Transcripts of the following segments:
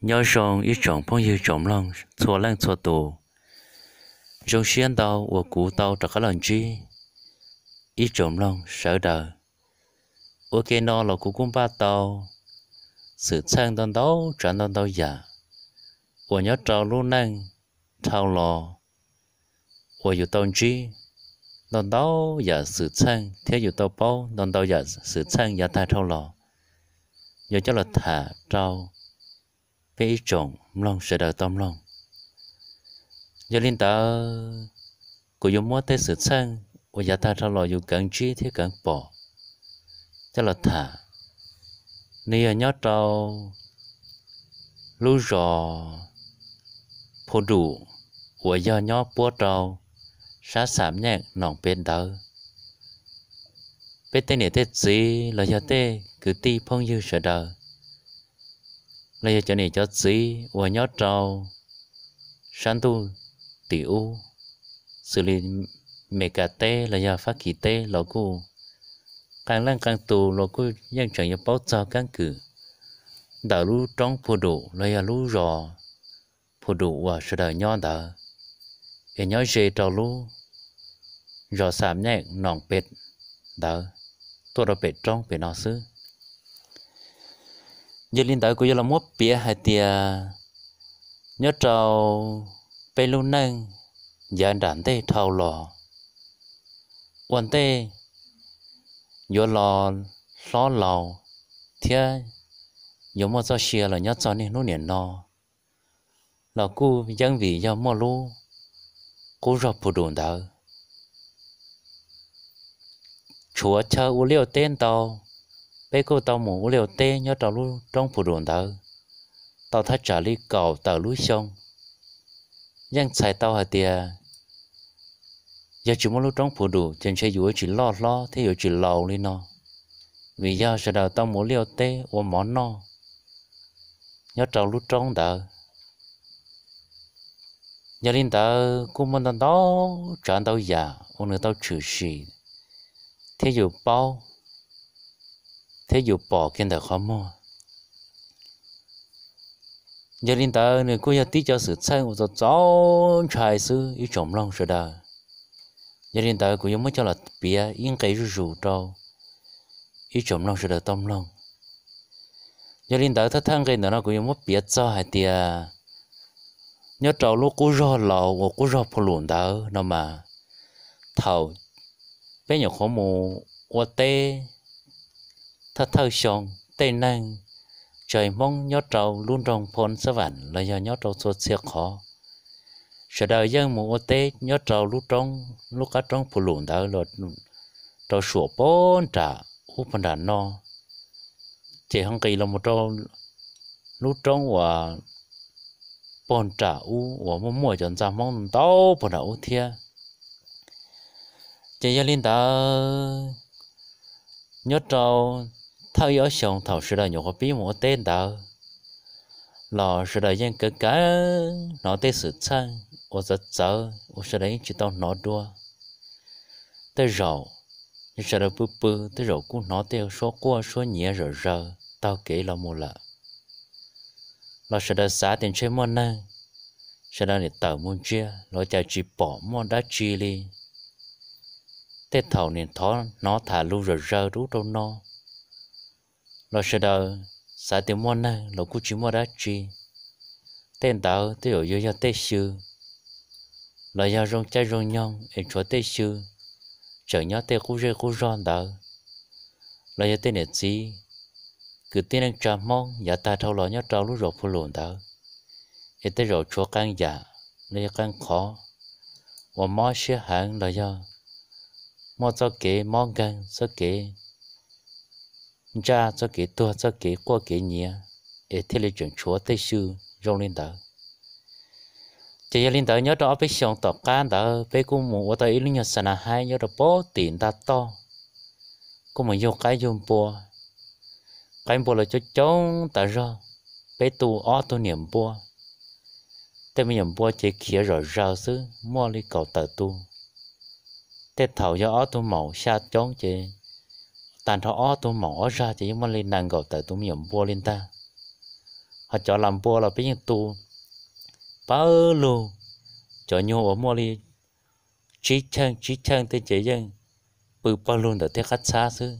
Nyob zoo ib tsoom phooj ywg tsoom mloog txhua leej txhua tus, zoo siab ntau uas kuv tau rov qab los ntsib ib tsoom mloog sawv daws. Ua ke no los kuv kuj npaj tau xwm txheej ntau ntau tsav ntau ntau yam uas nyob rau lub neej dhau los uas yus tau ntsib ntau ntau yam xwm txheej thiab yus tau paub ntau ntau yam xwm txheej yav tag dhau los, yuav coj los tham rau peb ib tsoom mloog sawv daws tau mloog. Yog li ntawd, kuv yuav muab tej xwm txheej uas yav tag dhau los yus keev ntsib thiab keev pom coj los tham. Nws yog nyob rau lub zos Phu Dum uas yog nyob puab rau sab Xam Nyeej Noom Pes ntawd. Peb tej niam tej txiv los yog tej kwv tij phooj ywg sawv daws, los yog cov niam cov txiv uas nyob rau sab ntuj tim ub, xws li Meskas teb los yog Fab Kis teb los kuj qee leej qee tus los kuj yeej tseem yuav paub txog keeb kwm ntawm lub roob Phu Dum los yog lub zos Phu Dum uas sawv daws nyob ntawd, es nyob ze rau lub zos Xam Nyeej Noom Pes ntawd tuaj rau pem roob pem no xwb. Yog li ntawd kuv yuav los muab piav hais tias nyob rau peb lub neej yav nram ntej dhau los, ua ntej yuav los hlob laus thiab yuav muaj txoj sia los nyob txog niaj hnub niam no los kuj yeej vim yog muaj lub qub zog Phu Dum ntawd. Tshuav chaw ua liaj ua teb ntau, peb kuj tau mus ua liaj ua teb nyob rau lub roob Phu Dum ntawd tau thaj tsam li kaum tawm lub xyoo. Yeej txhais tau hais tias yog tsis muaj lub roob Phu Dum ces ntshe yus yuav tsis loj hlob thiab yuav tsis laus li no, vim yog sawv daws tau mus ua liaj ua teb ua mov noj nyob rau lub roob ntawd. Yog li ntawd kuj muaj ntau ntau tsav ntau yam uas nws tau tshwm sim thiab yus paub thiab yus pom kiag ntawm qhov muag. Yog li ntawd nws kuj yog tib co xwm txheej uas txaus txaus ntshai xwb ib tsoom mloog sawv daws. Yog li ntawd kuv yuav muab coj los piav ib nqe zuj zus rau ib tsoom mloog sawv daws tau mloog. Yog li ntawd thawj thawj nqe ntawm no kuv yuav muab piav txog hais tias nyob rau lub qub zog laus uas qub zog Phu Lum ntawd no mas, thaum peb nyuam qhuav mus ua teb thawj thawj xyoo, tej neeg tsa Hmoob nyob rau lub nroog Phoos Xab Vam los yog nyob rau txhua txhia qhov, sawv daws yeej mus ua teb nyob rau lub roob, lub qab roob Phu Lum ntawd los rau suam puag nram ub puag nram no, ces ho nqis los mus rau lub roob uas puag nram ub uas muaj muaj cov ntxa Hmoob ntau puag nram ub thiab. Ces yog li ntawd, nyob rau thawj ib ob xyoos thaum sawv daws nyuam qhuav pib mus ua teb ntawd los sawv daws yeej kav kav hnov tej xwm txheej uas txawv txawv uas sawv daws yeej tsis tau hnov dua. Tej zaum sawv daws pw pw tej zaum kuj hnov tej suab quaj suab nyiav zom zaws taug kev los mus lawm, los sawv daws xav tias ntshe muaj neeg, sawv daws niam tawm mus ntsia los cas tsis pom muaj dab tsi li. Tej thaum niam thov hnov tham lus zom zaws rau ub rau no, los sawv daws xav tias muaj neeg los kuj tsis muaj dab tsi. Tej ntawd tej zaum yuav yog tej xyw los yog zoo caij zoo nyoog es tshuav tej xyw tseem nyob tej qub zej qub zog ntawd, los yog tej niam txiv kwv tij neej tsa Hmoob yav tag dhau los nyob rau lub zos Phu Lum ntawd, es tej zaum tshuav qee yam los yog qee qhov uas mob siab heev los yog muaj txoj kev mob nkeeg, txoj kev ntsaj, txoj kev tuag, txoj kev quaj kev nyiav, es thiaj li tseem tshuav tej xyw zoo li ntawd. Ces yog li ntawd nyob rau ob peb xyoos tom qab ntawd peb kuj mus ua tau ib lub nyuag xa na haib nyob rau puag tim ntaj toj, kuj mus yug qaib yug npua. Qaib npua los coob coob tas zog, peb tu ob tug niam npua. Tej me nyuam npua ces khiav zom zaws xwb, muaj li kaum tawm tus. Tej thaum yog ob tug maum xya coob ces tag nrho ob tug maum ob zag ces yeej muaj li nees nkaum tawm tus me nyuam npua li ntag. Ho cov las npua los peb yeej tu pawg lug, cov nyuag uas muaj li tsib cheej tsib cheej tej ces yeej pw pawg lug ntawm tej qab txhab xwb.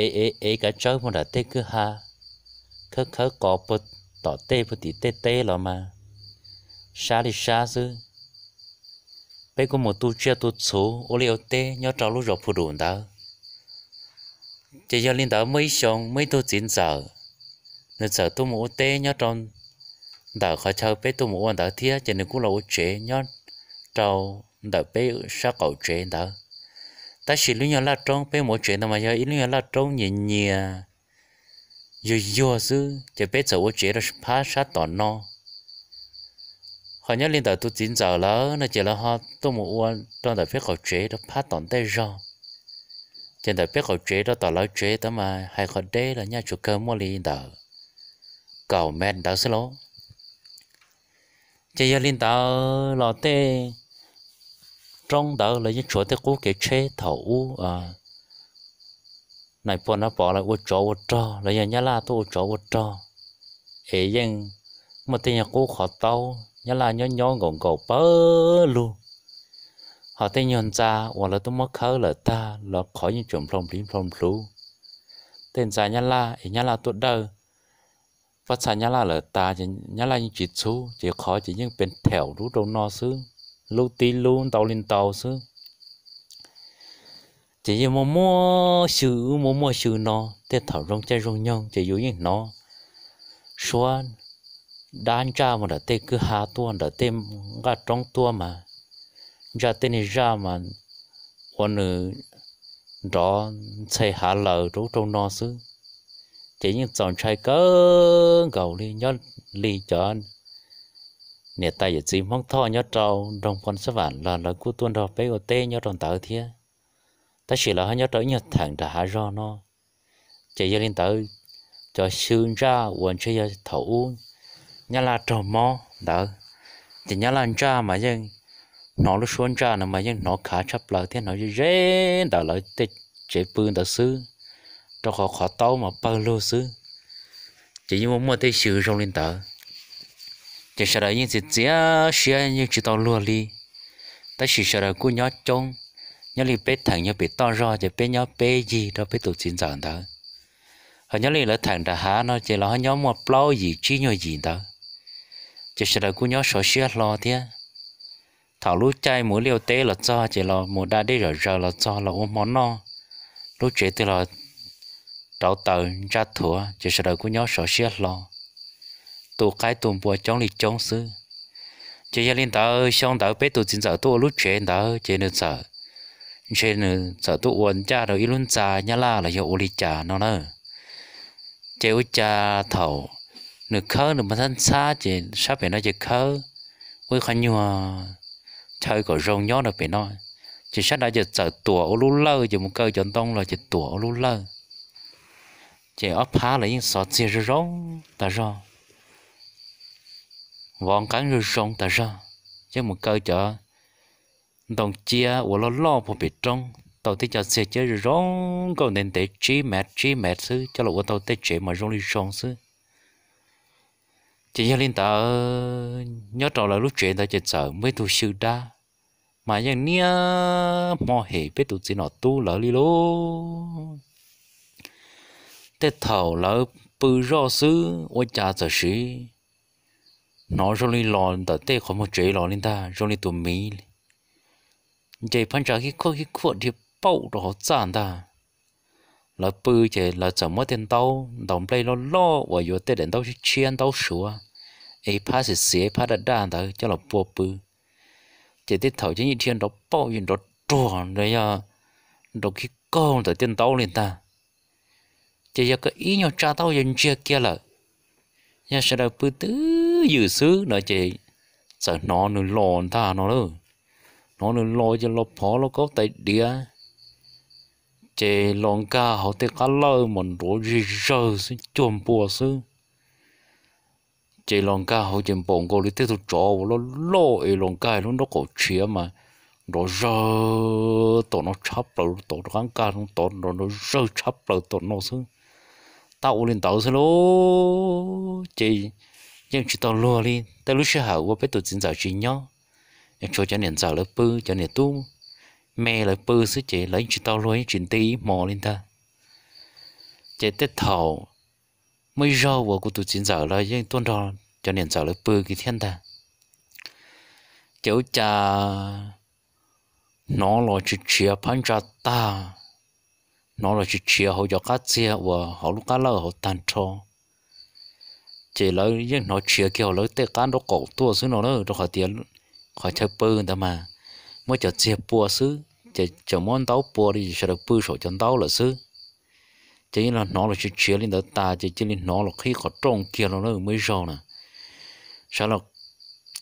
Ev ev ev kav tsawb puag nram tej kwj ha, khawb khawb qos puag tom tej puag tim tej teb los mas sab li sab xwb. Peb kuj mus tu tsiaj tu txhuv ua liaj ua teb nyob rau lub zos Phu Dum ntawd. Ces yog li ntawd muaj ib xyoo muaj ib tug txiv ntxawm, nws txawm tuaj mus ua teb nyob rau ntawm qhov chaw peb tuaj mus ua ntawd thiab, ces nws kuj los ua tsev nyob rau ntawm peb sab qaum tsev ntawd. Tab sis lub nyuag laj roob peb mus ua tsev ntawd mas yog ib lub nyuag laj roob nyias nyias yuag yuag xwb, ces peb txawm ua tsev rau phab sab tom no. Ho nyob li ntawm tus txiv ntxawm lawv no ces lawv ho tuaj mus ua rau ntawm peb qaum tsev rau phab tom ntej zog. Ces ntawm peb qaum tsev rau tom lawv tsev tod mas hais qhov deb los nyaj tsuas kawg muaj li ntawm kaum mev ntawd xwb lauj. Ces yog li ntawd los tej roob ntawd los yeej tshuav tej qub kev tsheb thaum ub nais phoo Nab Pov lawv ua tsov ua rog los yog Nyab Laj tuaj ua tsov ua rog, es yeej muaj tej nyuag qub qhov taub Nyab Laj nyob nyob nkaum nkaum pawg lug. Ho tej nyuag ntxa uas lawv tuaj muab khawb lawm tag los qhov yeej tseem nplhau npliv nplhau npluv. Tej ntxa Nyab Laj es Nyab Laj tuaj dawj pob txha Nyab Laj lawm tas ces Nyab Laj yeej tsis txhub, ces qhov ces yeej pes theem lub rau no xwb, lub tib lub ntau li ntau xwb. Ces yeej muaj muaj xyw ub muaj muaj xyw no, tej thaum zoo caij zoo nyoog ces yus yeej hnov suab dab ntsaj mus nram tej kwj ha tuaj nram tej nqaj roob tuaj mas ntsaj tej niag zaj mas ua nws nrov ntxhe hav laws rau ub rau no xwb. Ces yeej txaus ntshai kawg nkaus li nyob li cov niam tais yawm txiv Hmoob Thoj nyob rau nroog Phoos Xab Vam los lawv kuj tuaj nrog peb ua teb nyob rau ntawd thiab. Tab sis lawv ho nyob rau ib nyuag theem nram hav zog no. Ces yog li ntawd, cov xyw ntsaj uas ntshe yog thaum ub Nyab Laj raug mob ntawd, ces Nyab Laj ntsaj mas yeej hnov lub suab ntsaj no mas yeej hnov khav tshaj plaws thiab hnov ze ze ntawm lawv tej tsev pw ntawd xwb, rau qhov qhov taub mas pawg lug xwb. Ces yeej muaj muaj tej xyw zoo li ntawd. Ces sawv daws yeej txiav txiav siab yeej tsis tau luag li. Tab sis sawv daws kuj nyob coob, nyob li peb theem yog pem toj zog ces peb nyob peb yig rau peb tus txiv ntxawm ntawd. Ho nyob li lawv theem nram hav no ces lawv ho nyob muaj plaub yim tsib nyuag yim ntawd. Ces sawv daws kuj nyob sov siab hlo thiab. Thaum lub caij mus liaj teb los txog ces los mus da dej zom zaws los txog los ua hmo noj, lub tsev twg los rauv taws ntsaj thuav ces sawv daws kuj nyob sov siab hlo, tu qaib tu npua coob li coob xwb. Ces yog li ntawd xyoo ntawd peb tus txiv ntxawm tuaj ua lub tsev ntawd ces nws txawm, ntshe nws txawm tuaj ua ncaj rau ib lub ntxa Nyab Laj los yog ua li cas no na. Ces ua cas thaum nws khawb nws mas ntxhab ntxhab ces sab pem no ces khawb ua ib qho nyuag chaw kom zoo nyob rau pem no, ces sab nrad ces txawm tuam ua lub lawj ces mus kaw cov ntoo los ces tuam ua lub lawj. Ces ob phab los yeej xov txiag zoo zoo tas zog, vov nqeeb zoo zoo tas zog, yeej mus kaw cov ntoo ciab uas loj loj puag pem roob tau tej co txiag ciab zoo zoo nkauj ntev ntev tsib mev tsib mev xwb coj los ua tau tej tsev mas zoo li zoo xwb. Ces yog li ntawd nyob rau lawv lub tsev ntawd ces txawm muaj ib tug xyw dab, mas yeej niaj hmo hem peb tus txiv nom tub lawv li lauj. Tej thaum lawv pw zoj xwb ua cas txawm sim hnov zoo li los ntawm tej qhov muag tsev los li ntag, zoo li tus miv li nce phab ntsa khib khuaj khib khuaj dhia pauj rau hauv txaj ntag. Lawv pw ces lawv txawm muab tej ntaub ntaus nplej loj loj uas yuav tej daim ntaub tshiab tshiab ntaub suav, ib phab xiav xiav ib phab daj daj ntawd coj los pua pw. Ces tej thaum ces yeej dhia nrov pauj yeej nrov ruag nrov, yog nrov khib kaug ntawm tej ntaub li ntag. Ces yog koj ib nyuag tsa taub yog ntsiag kiag lawm. Yog sawv daws pw twj ywm xwb no ces txawm hnov nws los ntag no lauj. Hnov nws los ces los phov lauj kaub tais diav, ces los nkag hauv tej qab lawj mas nrov zig zawg xwb cuag npua xwb. Ces los nkag hauv ces npaum nkaus li tej tug tsov uas loj loj es los nkag lub nraub qaum tshiav mas nrov zawg tom no tshab plaws, tom rov qab nkag tod nrov zawg tshab plaws tom no xwb. tau ua li ntawd xwb lauj. Ces yeej tsis tau luag li, tej lub sij hawm uas peb tus txiv ntxawm tsis nyob, tshuav cov niam ntxawm lawv pw, cov niam tub me lawv pw xwb ces lawv yeej tsis tau luag, yeej tsis nti ib hmo li ntag. Ces tej thaum muaj ib zaug uas kuv tus txiv ntxawm los yeej tuaj nrog cov niam ntxawm lawv pw kiag thiab ntag. Ces ua cas hnov los tshiav tshiav phab ntsa tag, hnov los tshiav tshiav hauv cov qab txiag uas hauv lub qab lawj hauv tag nrho. Ces lawv yeej hnov tshiav kiag hauv lawv tej qab nraub qaum tuaj xwb no na, rau qhov tias qhov chaw pw ntawd mas muab cov txiag pua xwb, ces tseem muab ntaub pua li, sawv daws pw saum cov ntaub lawm xwb. Ces yeej los hnov los tshiav tshiav li ntawd tas ces cia li hnov los qhib qhov rooj kiag los na, muaj ib zaug na, sawv los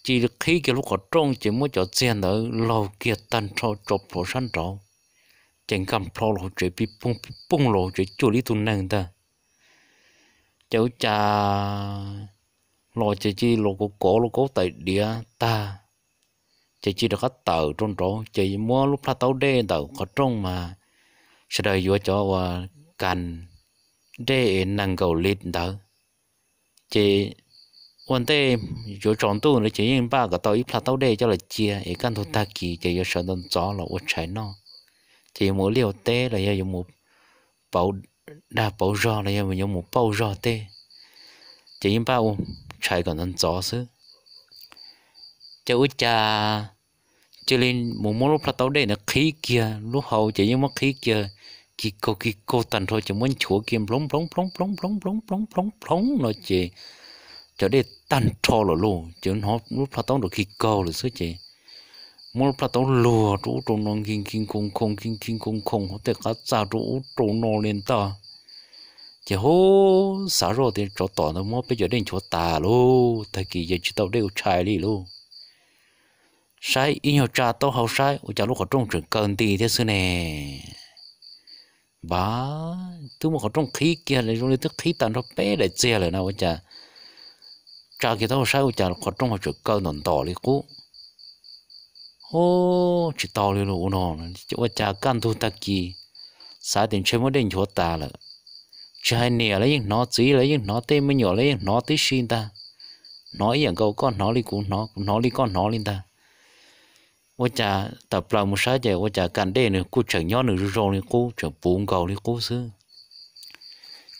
cia li qhib kiag lub qhov rooj ces muab cov txiag ntawd laug kiag tag nrho tso plhuav sab nraud, ces nkag plho los hauv tsev, pib poog pib poog los hauv tsev cuag li ib tug neeg ntag. Ces ua cas los ces cia li los kov kov lub kaub tais diav tag, ces cia li rov qab tawm rau nraud ces muab lub plhaub taub dej ntawm qhov rooj mas sawv daws yuav cov uas kas dej es nees nkaum lis ntawd. Ces ua ntej yuav tsaus ntuj ntawd ces yeej npaj kom tau ib plhaub taub dej coj los cia es kaj ntug tag kis ces yuav sawv ntxov ntxov los ua tshais noj. Ces yuav mus ua liaj ua teb los yog yuav mus pauv dag pauv zog los yog yuav mus pauj zog tej, ces yeej npaj ua tshais kom ntxov ntxov xwb. Ces ua cas cia li mus muab lub plhaub taub dej ntawd qhib kiag lub hau ces yeej muab qhib kiag kig kaug kig kaug tag nrho ces muab nchuav kiag nploov nploov nploov nploov nploov nploov nploov nploov no ces cov dej tag nrho lawm lauj. Ces hnov lub plhaub taub nrov kig kaug lawm xwb ces muab lub plhaub taub luag rau ub rau no nkig nkig nkhoos nkhoos nkig nkig nkhoos nkhoos hauv tej qab txag rau ub rau no li ntag. Ces hu, xav zoj tias tsov tom ntawd muab peb cov dej nchuav tas lauj, tag kis yog tsis tau dej ua tshais li lauj. Saib ib nyuag tsa taub hau saib ua cas lub qhov rooj tseem kaw nti thiab xwb ne. Npab, twb muab qhov rooj qhib kiag zoo li twb qhib tag nrho peb daim txiag lawm na ua cas tsa kiag taub hau saib ua cas qhov rooj ho tseem kaw ntom ntom li qub. Hu, tsis tau li lauj, ua no ua cas kaj ntug tag kis xav tias ntshe muab dej nchuav tas lawm. Tsis hais niam los yeej hnov, txiv los yeej hnov, tej me nyuam los yeej hnov tib si ntag. Hnov ib yam nkaus koj hnov li kuv hnov, kuv hnov li koj hnov li ntag. Ua cas tawm plaws mus saib ces ua cas kas dej nws kuj tseem nyob nws zoo zoo li qub, tseem puv nkaus li qub xwb.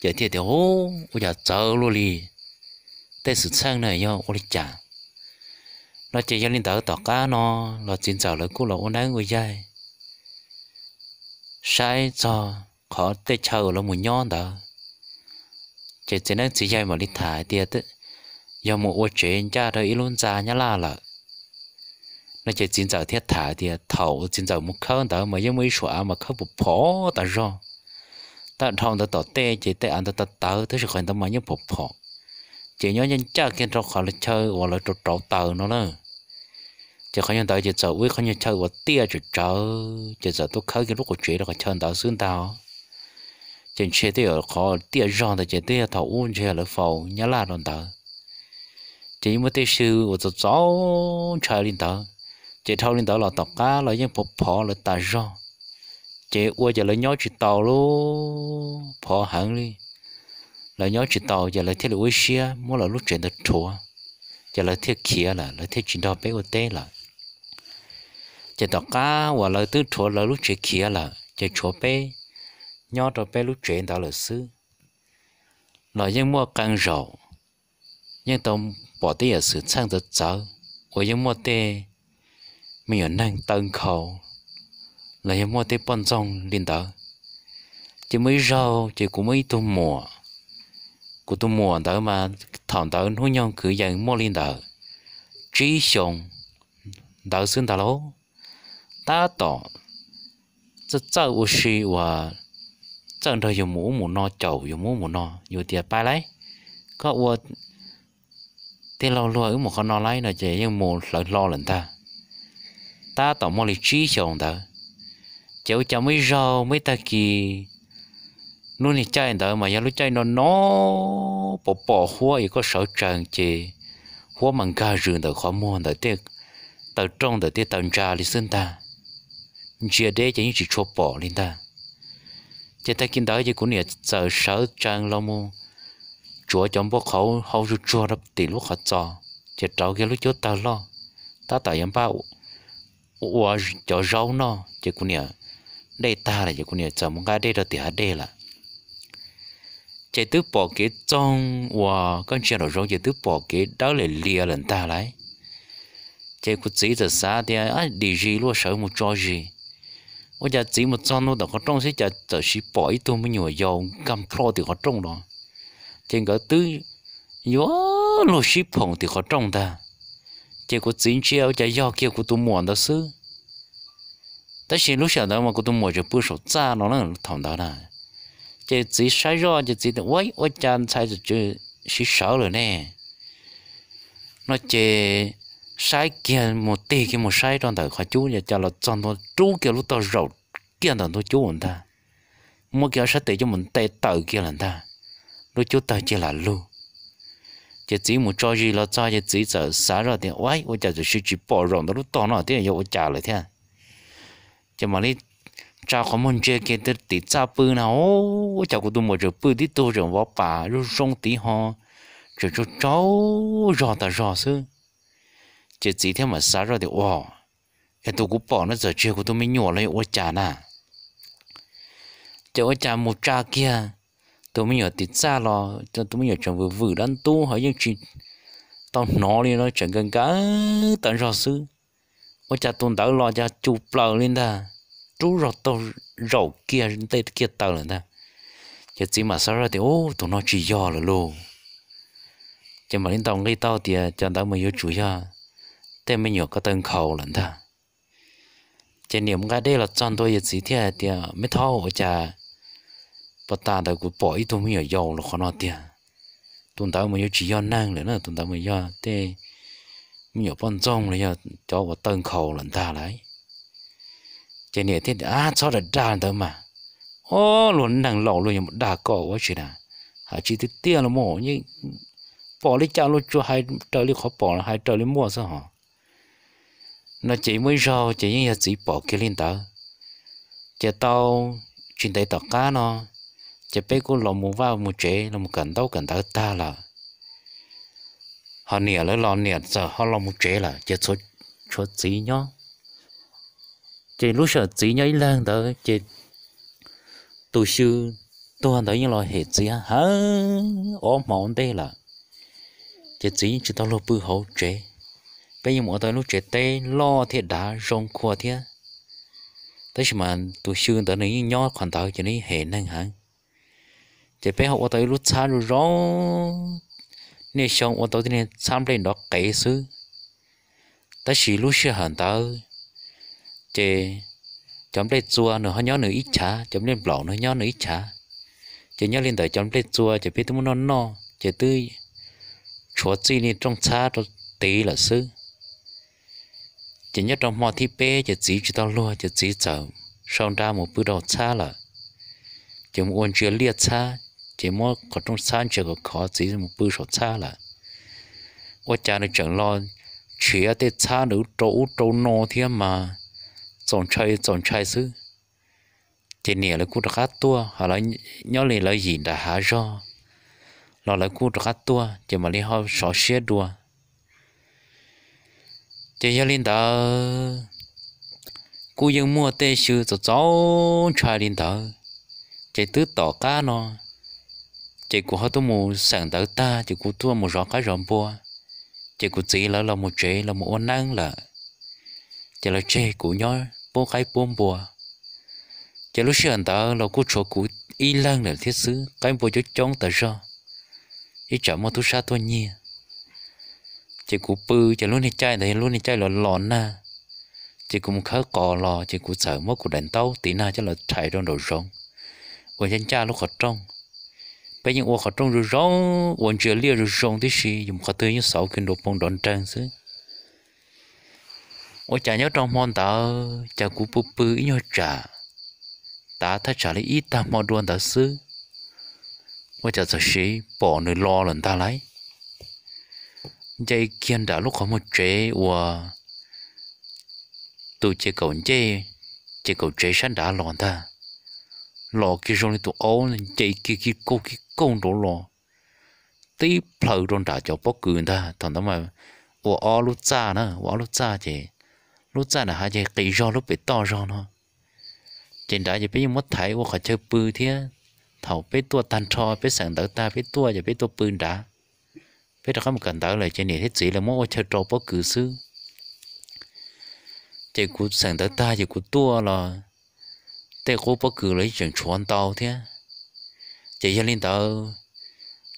Ces thiaj tias, Hu, ua cas txawv luaj li, tej xwm txheej na yog ua li cas? No ces yog li ntawd tom qab no los txiv ntxawm lawv kuj los ua neeb ua yaig saib txog qhov tej chaw uas lawv mus nyob ntawd. Ces txiv neeb txiv yaig mam li tham hais tias yog mus ua tsev ncaj rau ib lub ntxa Nyab Laj lawm. No ces txiv ntxawm thiaj tham tias thaum uas txiv ntxawm mus khawb ntawd mas yeej muaj ib suam av mas khawb phom phom tas zog. Tag dhau ntawd tom tej ces tej av ntawd tawv tawv tab sis qhov ntawd mas yeej phom phom. Ces nyob ncaj ncaj kiag rau qhov chaw uas lawv rauv rauv taws no na. Ces qhov nyuag ntawd ces txawm ua ib qhov nyuag chaw uas tiaj tsawv tsawv ces txawm tuaj khawb kiag lub qub tsev rau qhov chaw ntawd xwb ntag. Ces ntshe tej yam qhov tiaj zog ntawd ces twb yog thaum ub ntshe lawv faus Nyab Laj rau ntawd. Ces yeej muaj tej sw uas txaus txaus ntshai li ntawd. Ces dhau li ntawd los tom qab los yeej phov phov lawv tas zog. Ces ua ces lawv nyob tsis tau lub phov heev li. Lawv nyob tsis tau ces lawv thiaj li ua ib siab muab lawv lub tsev ntawd rhuav, ces lawv thiaj khiav lawm, lawv thiaj tsis nrog peb ua teb lawm. Ces tom qab uas lawv twb rhuav lawv lub tsev khiav lawm ces tshuav peb nyob rau peb lub tsev ntawd lawm xwb. Los yeej muaj qee zaum yeej tau pom tej yam xwm txheej txawv txawv uas yeej muaj tej me nyuam neeg taw nkhaus los yog muaj tej poj ntxoog li ntawd. Ces muaj ib zaug ces kuv muaj ib tug muam, kuv tus muam ntawd mas thaum ntawd hnub nyoog kwv yees muaj li ntawd tsib xyoos ntawd xwb ntag lauj. Tab tom txawj txawj ua si uas txawj nrog yus mus ub mus no, caum yus mus ub mus no, yus tias pab laib, koj ua tij laug luag wb mus qhov no laib no ces yeej mus hlawv hlo lawm ntag. Tab tom muaj li tsib xyoos ntawd, ces ua cas muaj ib zaug muaj ib tag kis, lub niag caij ntawd mas yog lub caij no no pom pom huab es koj sawv tsees ces huab mas nkag zws ntawm qhov muag ntawm tej taw rooj ntawm tej taw ntsa li xwb ntag. Ntsia deb ces yeej tsis tshua pom li ntag. Ces tag kis ntawd ces kuv niam txawm sawv tsees los mus tsuav cov npua qhauv hau zuj tsuag rau tim lub qhov txos, ces rauv kiag lub cuab tawg loj, tab tom yuav npaj ua cov zaub noj, ces kuv niam dej tag lawm ces kuv niam txawm mus nqa dej rau tim hav dej lawm. Ces twb pom kev txoog uas koj ntsia nraum zoov ces twb pom kev dawb lam lias lawm ntag lauj. Ces kuv txiv txawm xav tias dim zis luaj sawv mus tso zis. Ua cas txiv mus txog ntua tom qhov rooj xwb cas txawm sis pom ib tug me nyuam yaus nkag plho tim qhov rooj los, ces nkawd twb yuav luag sib phoom tim qhov rooj ntag. Ces kuv txiv ntsia ua cas yog kiag kuv tus muam ntawd xwb. Tab sis lub sij hawm ntawd mas kuv tus muam tseem pw saum txaj no na thaum ntawd na. Ces txiv saib zoj ces txiv tias, Ua, ua cas ntxhais txawm siv sawv lawm ne? No ces saib kiag mus tig kiag mus saib rau ntawm qhov cub, cas los txog ntua rub kiag lub tog zaum kiag ntawm ntu cub ntag, muab kiag ob sab tes coj mus nte tawm kiag lawm ntag, lub cub tawg cia lam lug. Ces txiv mus tso zis los txog ces txiv txawm xav zoj tias, Ua, ua cas txawm sis tsis pom zaum ntawm lub tog no thiab, yog ua cas lawm thiab? Ces mam li tsa qhov muag ntsia kiag tim txaj pw na, ua cas kuv tus muam tseem pw tib tug tseem vov pam zoo zoo tid ho, tseem tsaug tsaug zog tas zog xwb. Ces txiv thiaj mam xav zoj tias, Ua, es tus kuv pom no txawm tsis yog kuv tus me nyuam los yog ua cas na? Ces ua cas mus tsa kiag tus me nyuam tim txaj los tus me nyuam tseem vwm vwm dab ntub ho yeej tsis tau hnov li no, tseem nkaws nkaws tas zog xwb. Ua cas tus ntawd los cas cus plaws li ntag, rub zog taug zaum kiag nte kiag taw lawm ntag. Ces txiv mam xav zoj tias, Ub, tus no tsis yog lawm lauj. Ces mam li ntaus nqi tau tias cov ntawd mas yuav tsum yog tej me nyuam ko taw nkhaus lawm ntag. Ces niam mus nqa dej los txog ntua ces txiv thiaj hais tias, Me thaub, ua cas pos tas ntawd kuv pom ib tug me nyuam yaus los qhov no tiag? Tus ntawd mas yuav tsis yog neeg lawm na, tus ntawd mas yog tej me nyuam poj ntxoog los yog cov uas taw nkhaus lawm ntag lauj. Ces niam thiaj tias, Ab, txhob dag dag ntawd mas, ob, luag neeg laus luag yuav mus dag koj ua tsi na, hais tsis tiag tiag los mas yeej pom li cas luag tsuas hais raws li qhov pom, hais raws li muaj xwb hos. No ces muaj ib zaug ces yeej yog txiv pom kiag li ntawd. Ces tau tsis ntev tom qab no, ces peb kuj los mus vaj mus tsev los mus kawm ntaub kawm ntawv tag lawm, ho niam lawv los niam txawm ho los mus tsev lawm ces tshuav txiv nyob. Ces lub sij hawm txiv nyob ib leeg ntawd ces tus xyw tuag ntawd yeej los hem txiv heev ob hmo ua ntej lawm. Ces txiv yeej tsis tau luag pw hauv tsev, peb yeej mus ua tau lub tsev teb loj thiab dav zoo khua thiab. Tab sis mas tus xyw ntawd nws yeej nyob qhov ntawd ces nws yeej hem neeg heev. Ces peb ho ua tau ib lub txhab zoo zoo, niaj xyoo ua tau tib neeg txhab nplej nrov qev xwb. Tab sis lub sij hawm ntawd ces cov nplej txua nws ho nyob nws ib chav, cov nplej nplaum nws nyob nws ib chav. Ces nyob li ntawd cov nplej txua ces peb twb muab noj noj ces twb tshuav txij li rooj txhab rau tid lawm xwb. Ces nyob rau hmo thib peb ces txiv tsis tau luag ces txiv txawm sau nra mus pw rau txhab lawm. Ces mus ua ntsia liaj txhab, ces muab qhov rooj txhab ntsia khov khov txiv mus pw saum txhab lawm. Ua cas nws tseem los tshiav tej txhab nws rau ub rau no thiab mas txaus ntshai txaus ntshai xwb. Ces niam lawv kuj rov qab tuaj, ho nyob li lawv yim nram hav zog los lawv kuj rov qab tuaj ces mam li ho sov siab dua. Ces yog li ntawd kuj yeej muaj tej xyw txaus txaus ntshai li ntawd. Ces twb tom qab no ces kuv ho tuaj mus xeem ntawv tag ces kuv tuaj mus zov qaib zov npua, ces kuv txiv lawv los mus tsev los mus ua neeb lawm, ces lawv tseg kuv nyob pub qaib pub npua. Ces lub sij hawm ntawd los kuj tshuav kuv ib leeg lawm thiab xwb, qaib npua coob coob tas zog, ib tsam muaj tub sab tuaj nyiag. Ces kuv pw ces lub niag caij ntawd yog lub niag caij los los nag, ces kuv mus khawb qos los ces kuv txawm muab kuv daim ntaub tiv nag coj los rhais rau nraum zoov uas ncaj ncaj lub qhov rooj. Peb yeej ua qhov rooj zoo zoo, ua ntsia liaj zoo zoo tib si, yus mus qhov twg yeej xauv kiag nrov poo nrov nreeg xwb. Ua cas nyob rau hmo ntawd cas kuv pw pw ib nyuag tsam, tav thaj tsam li ib tag hmo dua ntawd xwb, ua cas txawm sis pom nws los lawm ntag lauj. Nce kiag nram lub qhov muag tsev uas tus ces kaum ncej, ces kaum tsev sab nrad los ntag, los kiag zoo li tus aub nce kiag kiv kauj kiv kauj nraud los tib plhaw rau nram cov pob kws ntag. Thaum ntawd mas ua ob lub txaj na, ua ob lub txaj ces lub txaj nram hav ces qis zog lub pem toj zog no. Ces nrad ces peb yeej muab thaiv ua qhov chaw pw thiab. Thaum peb tuaj tag nrho, peb xeem ntawv tag peb tuaj ces peb tuaj pw nrad. Peb rov qab mus kawm ntawv lawm ces niam thiab txiv lawv muab ua chaw rau pob kws xwb. Ces kuv xeem ntawv tag ces kuv tuaj los tej qub pob kws los yeej tseem tshuav ntau thiab. Ces yog li ntawd,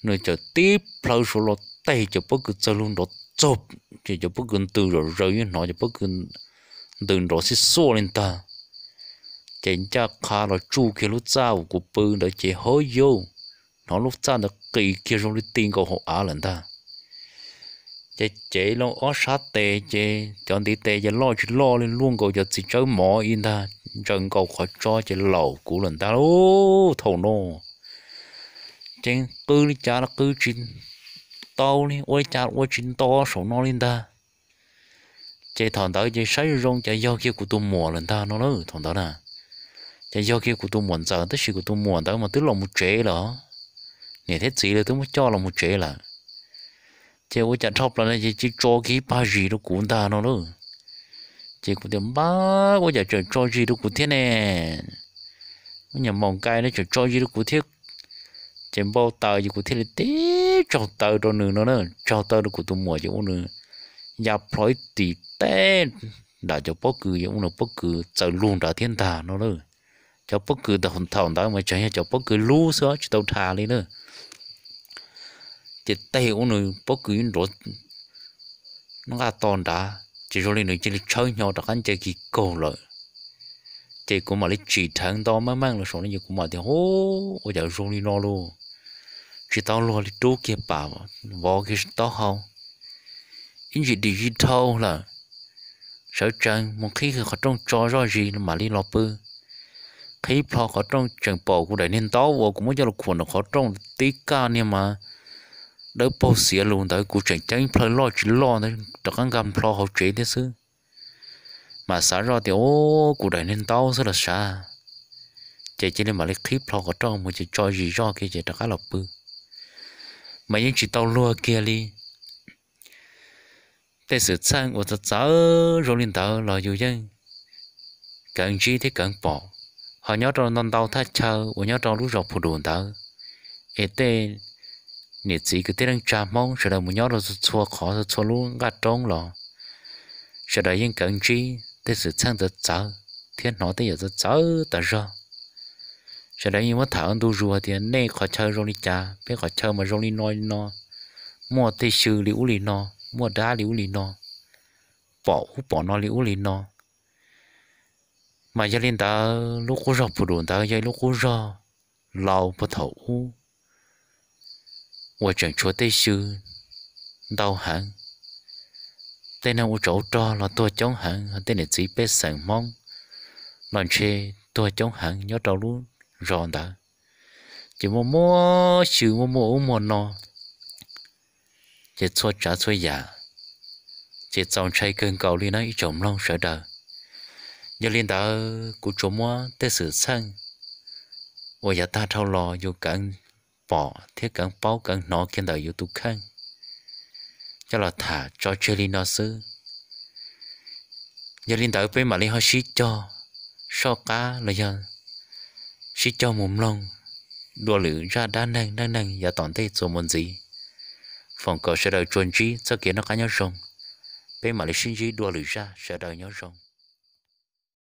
nws txawm tib plhaw suav los teg cov pob kws txawg lug nrov txog, ces cov pob kws ntws zom zaws, yeej hnov cov pob kws ntws nrov xib xuaj li ntag. Ces ncaj qha los tsuj kiag lub txaj uas kuv pw ntawd ces hov yauj, hnov lub txaj ntawd qis kiag zoo li ti nkaus hauv av lawm ntag. Ces cev loo ob sab tes ces cov ntiv tes ces loj tsis loj li, luaj nkaus cov txiv tsawb mov ib ntag, ntsaws nkaus qhov tso ces laum kuv lawm ntag lauj. Thaum no ces qw li cas los qw tsis tau li, ua li cas ua tsis nto saum no li ntag. Ces thaum ntawd ces saib zoo zoo ces yog kiag kuv tus muam lawm ntag no lauj. Thaum ntawd na ces yog kiag kuv tus muam ntxawm, tab sis kuv tus muam ntawd mas twb los mus tsev lawm, niam thiab txiv lawv twb muab coj los mus tsev lawm. Ces ua cas dhau plaws no ces tso kiag ib pag zis rau kuv ntag no lauj. Ces kuv tias npab, ua cas tseem tso zis rau kuv thiab ne? Ua nyuam maum nkai no tseem tso zis rau kuv thiab. Ces npau taws ces kuv thiaj li tib tsaug taw rau nws no na, tsaug taw rau kuv tus muam ces ua nws ya plho ib tis teb nram cov pob kws, ua nws pob kws txawm lug nrad thiab ntag no lauj. Cov pob kws thaum ntawd mas tseem yog cov pob kws lub xwb tsis tau dhas li na. Ces teg ua nws pob kws nrov nqaj to nrad ces zoo li nws cia li tshawb hnyo rov qab nce kiag kaug lawm. Ces kuv mam li tsim dheev nto meej meej los saum no ces kuv mam tias, Ub, ua cas zoo li no lauj? Tsis tau luag li, rub kiag pam, vov kiag taub hau, ib ntsis dim zis dhau lawm. Sawv tsees mus qhib qhov rooj tso zoj zis mam li los pw. Qhib plho qhov rooj tseem pom kuv daim niag ntaub uas kuv muab coj los khuam nram qhov rooj tib kaj niag mas dawb paug xiav lug ntawd, kuv tseem ceeb plhaw loj tsis loj ntawd rov qab nkag plho hauv tsev thiab xwb. Mas xav zoj tias, Ub, kuv daim niag ntaub xwb los sav. Ces cia li mam li qhib plho qhov rooj mus ces tso zis zoj kiag ces rov qab los pw. Mas yeej tsis tau luag kiag li. Tej xwm txheej uas txawv txawv zoo li ntawd los yus yeej kawv ntsib thiab kawv pom. Ho nyob rau ntau ntau thaj chaw uas nyob rau lub zos Phu Dum ntawd, es tej niam txiv kwv tij neej tsa Hmoob sawv daws mus nyob rau txhua txhua qhov txhua txhua lub nqaj roob los sawv daws yeej kawv ntsib tej xwm txheej txawv txawv thiab hnov tej yam txawv txawv tas zog. Sawv daws yeej muab tham ntu zus hais tias nej qhov chaw zoo li cas, peb qhov chaw mas zoo li no li no, muaj tej xyw li ub li no, muaj dab li ub li no, pom ub pom no li ub li no. Mas yog li ntawd lub qub zog Phu Dum ntawd yog ib lub qub zog laus puag thaum ub uas tseem tshuav tej xyw ntau heev. Tej neeg ua tsov ua rog los tuag coob heev, tej niam txiv pej xeem Hmoob los ntshe tuag coob heev nyob rau lub zos ntawd. Ces muaj muaj xyw, muaj muaj ub muaj no, ces txhua tsav txhua yam ces txaus ntshai kawg nkaus li na ib tsoom mloog sawv daws. Yog li ntawd kuv tsuas muab tej xwm txheej uas yav tag dhau los yus kawv pom thiab kawv paub kawv hnov kiag ntawm yus tus kheej coj los tham tso tseg li no xwb. Yog li ntawd peb mam li ho sib cog soj qab los yog sib cog mus mloog dua lwm zaj dab neeg neej neeg yav tom ntej txuas mus ntxiv. Foom kom sawv daws tsuas ntsib txoj kev noj qab nyob zoo. Peb mam li sib ntsib dua lwm zaj, sawv daws nyob zoo.